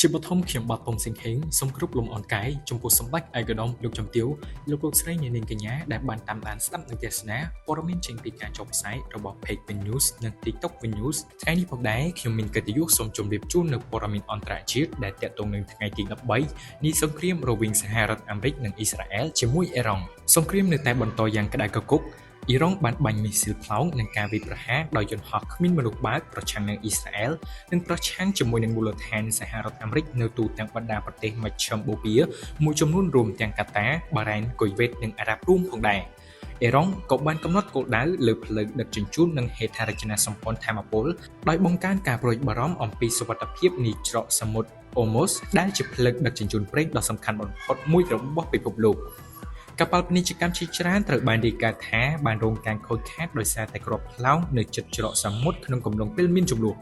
ជាបឋមខ្ញុំបាទពុំសិង្ហេងសូមគ្រប់លំអរកាយចំពោះសម្ដេចឯកឧត្តមលោកជំទាវលោកលោកស្រីអ្នកនាងកញ្ញាដែលបានតាមដានស្ដាប់និងទស្សនាព័ត៌មានចេញពីការចុះផ្សាយរបស់ Page Win News និង TikTok Win News ថ្ងៃនេះផងដែរខ្ញុំមានកិត្តិយសសូមជម្រាបជូននៅព័ត៌មានអន្តរជាតិដែលទាក់ទងនឹងថ្ងៃទី13នៃសង្គ្រាមរវាងសហរដ្ឋអាមេរិកនិងអ៊ីស្រាអែលជាមួយអ៊ីរ៉ង់សង្គ្រាមនៅតែបន្តយ៉ាងក្តៅគគុកអ៊ីរ៉ង់បានបាញ់មីស៊ីលផ្លោងនិងការវាយប្រហារដោយយន្តហោះគ្មានមនុស្សបើកប្រឆាំងនឹងអ៊ីស្រាអែល និងប្រឆាំងជាមួយនឹងមូលដ្ឋានសហរដ្ឋអាមេរិកនៅទូទាំងបណ្ដាប្រទេសមជ្ឈិមបូព៌ាមួយចំនួនរួមទាំងកាតា បារ៉ែន គុយវ៉េត និងអារ៉ាប់រួមផងដែរអ៊ីរ៉ង់ក៏បានកំណត់គោលដៅលើផ្លូវដឹកជញ្ជូននិងហេដ្ឋារចនាសម្ព័ន្ធថាមពលដោយបង្កើនការព្រួយបារម្ភអំពីសុវត្ថិភាពនៃច្រកសមុទ្រអូម៉ូសដែលជាផ្លូវដឹកជញ្ជូនប្រេងដ៏សំខាន់បំផុតមួយរបស់ពិភពលោកកប៉ាល់ពាណិជ្ជកម្មជាច្រើនត្រូវបានរាយការណ៍ថាបានរងការខូចខាតដោយសារតែគ្រាប់ផ្លោងនៅជិតច្រកសមុទ្រក្នុងកំឡុងពេលមានជម្លោះ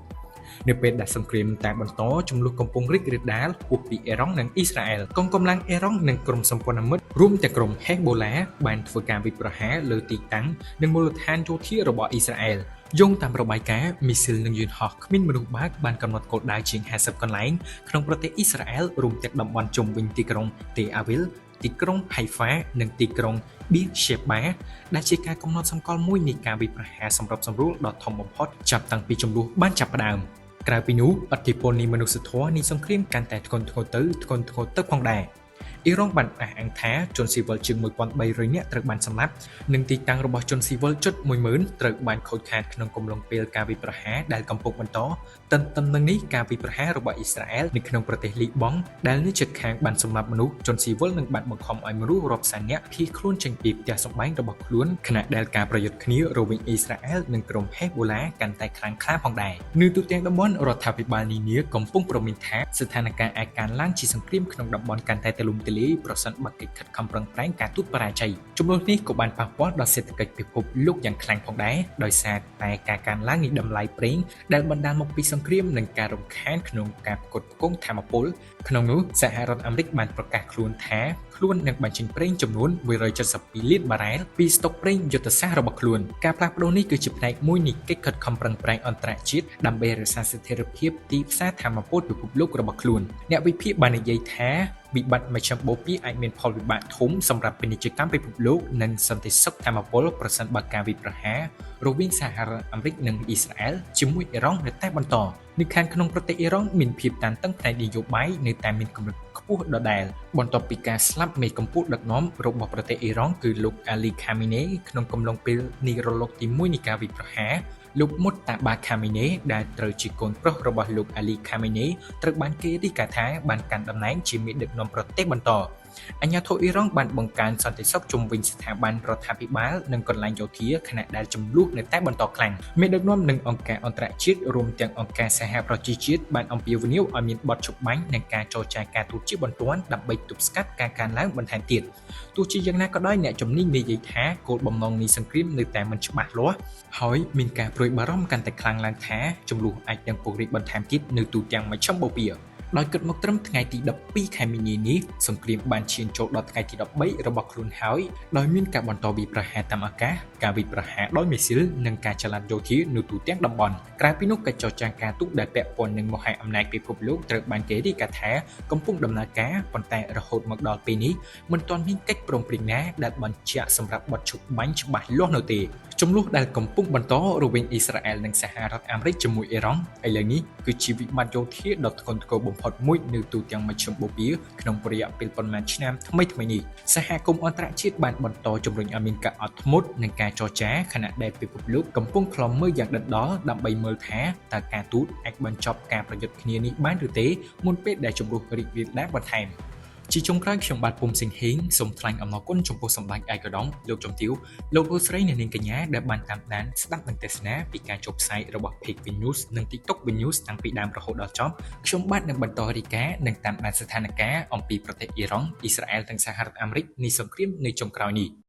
នៅពេលដែលសង្គ្រាមតែបន្តជម្លោះកំពុងរីករាលដាលហួសពីអ៊ីរ៉ង់និងអ៊ីស្រាអែលកងកម្លាំងអ៊ីរ៉ង់និងក្រុមសម្ព័ន្ធមិត្តរួមទាំងក្រុមហេសបូឡាបានធ្វើការវាយប្រហារលើទីតាំងនិងមូលដ្ឋានយោធារបស់អ៊ីស្រាអែលយោងតាមរបាយការណ៍មីស៊ីលនិងយន្តហោះគ្មានមនុស្សបើកបានកំណត់គោលដៅជាង50កន្លែងក្នុងប្រទេសអ៊ីស្រាអែលរួមទាំងតំបន់ជុំវិញទីក្រុងតេអាវីលទីក្រុងហៃហ្វានិងទីក្រុងបៀសេបាដែលជាការកំណត់សម្គាល់មួយនៃការវាយប្រហារសម្របសម្រួលដ៏ធំបំផុតចាប់តាំងពីជម្លោះបានចាប់ផ្ដើមក្រៅពីនោះឥទ្ធិពលនៃមនុស្សធម៌នៃសង្គ្រាមកាន់តែធ្ងន់ធ្ងរទៅធ្ងន់ធ្ងរទៅផងដែរអ៊ីរ៉ង់បានអះអាងថាជនស៊ីវិលជាង1300នាក់ត្រូវបានសម្លាប់និងទីតាំងរបស់ជនស៊ីវិលជិត10000ត្រូវបានខូចខាតក្នុងកំឡុងពេលការវាយប្រហារដែលកំពុងបន្តទន្ទឹមនឹងនេះការវាយប្រហាររបស់អ៊ីស្រាអែលនៅក្នុងប្រទេសលីបង់ដែលនៅជិតខាងបានសម្លាប់មនុស្សជនស៊ីវិលនិងបានបង្ខំឲ្យមនុស្សរាប់សែននាក់ភៀសខ្លួនចេញពីផ្ទះសម្បែងរបស់ខ្លួនខណៈដែលការប្រយុទ្ធគ្នារវាងអ៊ីស្រាអែលនិងក្រុមហេសបូឡាកាន់តែខ្លាំងក្លាផងដែរនៅទូទាំងតំបន់រដ្ឋាភិបាលនានាកំពុងព្រមានថាស្ថានភាពអាចកើនឡើងជាសង្គ្រាមក្នុងតំបន់កាន់តែទូលំទូលាយប្រសិនបើកិច្ចខិតខំប្រឹងប្រែងការទូតបរាជ័យជម្លោះនេះក៏បានប៉ះពាល់ដល់សេដ្ឋកិច្ចពិភពលោកយ៉ាងខ្លាំងផងដែរដោយសារតែការកើនឡើងនៃតម្លៃប្រេងដែលបណ្ដាលមកពីសង្គ្រាមនិងការរំខានក្នុងការផ្គត់ផ្គង់ថាមពលក្នុងនោះសហរដ្ឋអាមេរិកបានប្រកាសខ្លួនថាខ្លួននឹងបញ្ចេញប្រេងចំនួន172លានបារ៉ែលពីស្តុកប្រេងយុទ្ធសាស្ត្ររបស់ខ្លួនការផ្លាស់ប្ដូរនេះគឺជាផ្នែកមួយនៃកិច្ចខិតខំប្រឹងប្រែងអន្តរជាតិដើម្បីរក្សាស្ថិរភាពទីផ្សារថាមពលពិភពលោករបស់ខ្លួនអ្នកវិភាគបាននិយាយថាវិបត្តិមជ្ឈិមបូព៌ាអាចមានផលវិបាកធំសម្រាប់ពាណិជ្ជកម្មពិភពលោកនិងសន្តិសុខថាមពលប្រសិនបើការវាយប្រហាររវាងសហរដ្ឋអាមេរិកនិងអ៊ីស្រាអែលជាមួយអ៊ីរ៉ង់នៅតែបន្តនៅខាងក្នុងប្រទេសអ៊ីរ៉ង់មានភាពតានតឹងផ្នែកនយោបាយនៅតែមានកម្រិតខ្ពស់ដដែលបន្ទាប់ពីការស្លាប់មេកំពូលដឹកនាំរបស់ប្រទេសអ៊ីរ៉ង់គឺលោកអាលីខាមីនេក្នុងកំឡុងពេលនៃរលកទី1នៃការវាយប្រហារលោកមុតតាបាខាមីនេដែលត្រូវជាកូនប្រុសរបស់លោកអាលីខាមីនេត្រូវបានគេរាយការណ៍ថាបានកាន់តំណែងជាមេដឹកនាំប្រទេសបន្តអាជ្ញាធរអ៊ីរ៉ង់បានបង្កើនសន្តិសុខជុំវិញស្ថាប័នរដ្ឋាភិបាលនិងកន្លែងយោធាខណៈដែលជម្លោះនៅតែបន្តខ្លាំងមេដឹកនាំនិងអង្គការអន្តរជាតិរួមទាំងអង្គការសហប្រជាជាតិបានអំពាវនាវឲ្យមានបទឈប់បាញ់និងការចរចាការទូតជាបន្ទាន់ដើម្បីទប់ស្កាត់ការកើនឡើងបន្ថែមទៀតទោះជាយ៉ាងណាក៏ដោយអ្នកជំនាញនិយាយថាគោលបំណងនៃសង្គ្រាមនៅតែមិនច្បាស់លាស់ហើយមានការព្រួយបារម្ភកាន់តែខ្លាំងឡើងថាជម្លោះអាចនឹងពង្រីកបន្ថែមទៀតនៅទូទាំងមជ្ឈិមបូព៌ាដោយគិតមកត្រឹមថ្ងៃទី12ខែមីនានេះសង្គ្រាមបានឈានចូលដល់ថ្ងៃទី13របស់ខ្លួនហើយដោយមានការបន្តវាយប្រហារតាមអាកាសការវាយប្រហារដោយមីស៊ីលនិងការចល័តយោធានៅទូទាំងតំបន់ក្រៅពីនោះកិច្ចចរចាការទូតដែលពាក់ព័ន្ធនឹងមហាអំណាចពិភពលោកត្រូវបានគេរាយការណ៍ថាកំពុងដំណើរការប៉ុន្តែរហូតមកដល់ពេលនេះមិនទាន់មានកិច្ចព្រមព្រៀងណាដែលបញ្ជាក់សម្រាប់បទឈប់បាញ់ច្បាស់លាស់នោះទេជម្លោះដែលកំពុងបន្តរវាងអ៊ីស្រាអែលនិងសហរដ្ឋអាមេរិកជាមួយអ៊ីរ៉ង់ឥឡូវនេះគឺជាវិបត្តិយោធាដ៏ធ្ងន់ធ្ងរបំផុតមួយនៅទូទាំងមជ្ឈិមបូព៌ាក្នុងរយៈពេលប៉ុន្មានឆ្នាំថ្មីៗនេះសហគមន៍អន្តរជាតិបានបន្តជំរុញឲ្យមានការអត់ធ្មត់និងការចរចាខណៈដែលពិភពលោកកំពុងឃ្លាំមើលយ៉ាងដិតដល់ដើម្បីមើលថាតើការទូតអាចបញ្ចប់ការប្រយុទ្ធគ្នានេះបានឬទេមុនពេលដែលជម្លោះរីករាលដាលបន្ថែមជាចុងក្រោយខ្ញុំបាទពុំសិង្ហេងសូមថ្លែងអំណរគុណចំពោះសម្ដេចឯកឧត្តមលោកជំទាវលោកលោកស្រីអ្នកនាងកញ្ញាដែលបានតាមដានស្ដាប់និងទស្សនាពីការចុះផ្សាយរបស់ Page Win News និង TikTok Win News តាំងពីដើមរហូតដល់ចប់ខ្ញុំបាទនឹងបន្តរាយការណ៍និងតាមដានស្ថានភាពអំពីប្រទេសអ៊ីរ៉ង់អ៊ីស្រាអែលនិងសហរដ្ឋអាមេរិកនៃសង្គ្រាមនៅចុងក្រោយនេះ។